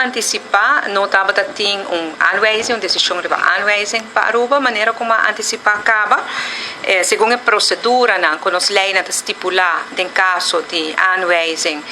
antisipá, no tabatin un aanwijzing, un desishon di aanwijzing pa Aruba, manera kon a antisipá kaba. Segun e prosedura, ku nos lei ta stipulá, den kaso di aanwijzing,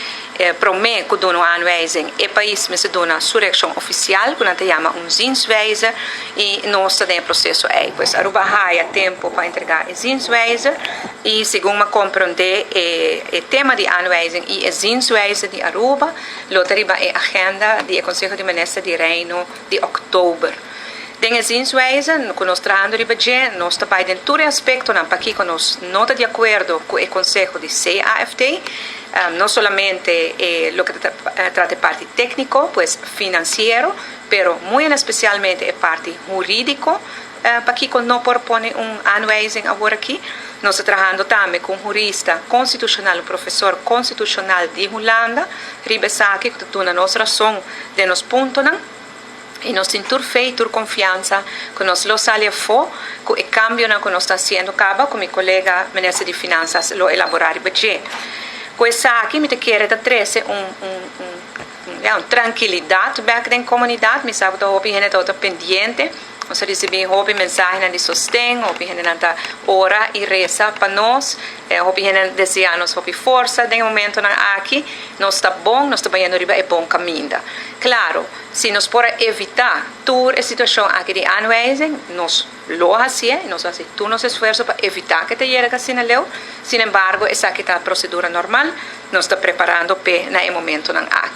promé ku duna aanwijzing, e pais mester duna su reakshon ofisial, ku nan ta yama un zienswijze, i nos ta den e proseso ei. Pues Aruba a haya tempu pa entregá e zienswijze, i segun mi a komprondé, e tema di aanwijzing i e zienswijze di Aruba, lo ta riba e agenda di Konseho di Minister di Reino di òktober. Den e zienswijze, ku nos ta trahando riba dje, nos ta bai den tur aspektonan pakiko nos no ta di akuerdo ku e konseho di CAFT, no solamente loke ta trata parti tékniko, pues finansiero, pero muy espesialmente e parti hurídiko, pakiko no por pone un aanwijzing awor aki. Nos ta trahando tambe ku un hurista konstitushonal, un profesor konstitushonal di Hulanda, riba esaki, ku ta nos rason den nos puntonan. I nos tin tur fe, tur konfiansa ku nos lo sali afó, ku e kambionan ku nos ta hasiendo kaba, ku mi kolega minister di Finansa lo elaborá riba dje. Ku esaki, mi ke ta trese un, ja, un trankilidat bèk den komunidat. Mi sa ku hopi hende ta pendiente. Nos a risibí hopi mensahe di sosten, hopi hende ta ora i resa pa nos, hopi hende ta deseá nos hopi forsa den e momentonan aki. Nos ta bon, nos ta bayendo riba e bon kaminda. Klaro, si nos por evitá tur e situashon aki di aanwijzing, nos lo hasi, nos hasi tur nos esfuerso pa evitá ku e ta yega asina leu. Sin embargo, esaki ta e prosedura normal, nos ta preparando pa na e momentonan aki.